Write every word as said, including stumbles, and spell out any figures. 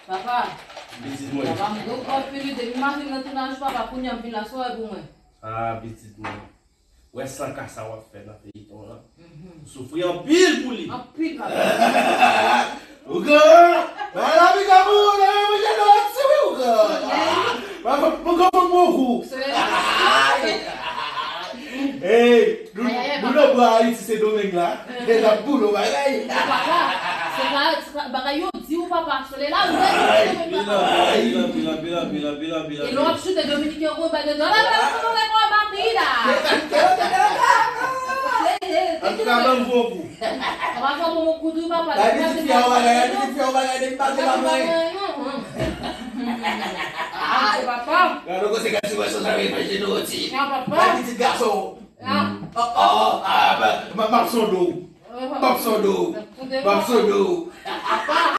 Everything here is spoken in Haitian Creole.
Papa, pitit mwen. Papa, m gwo kòb pili depi maten nan tounaj, papa, kounye a m vin la, sa w wè pou mwen? Ah, pitit mwen. Wè san ka sa w ap fè nan feyiton an. Ou soufri anpil pou li. Anpil, papa. Ou gran. Mwen la, mi ka pou ou, nan manje nan ti wi, ou gran. Mwen, mwen, mwen, mwen, mwen, mwen, mwen. Hey, nou, nou nan bò Ayiti, Sendomeng la. E la boule bagay. Papa, se pa, se pa bagay yo di ou, papa. Sole la, ou vle di ou, papa. Bila, bila, bila, bila, bila, bila. E lè w ap choute Dominiken, ou bay de dòla, papa, ou vle kò ba peyi la. Antouka, ban m fè yon kou. Papa, fè yon kou tou, papa. Bay pitit fi a yon bagay, bay pitit fi a yon bagay, depi pase pa mwen. Ah, se papa. Gade w konsekans, wè sa, sa vin fè jenou oti. Ah, papa. Bay pitit gason. Ah. Oh, oh, ah, m ap sonde w. M ap sonde w. M ap sonde w. Papa.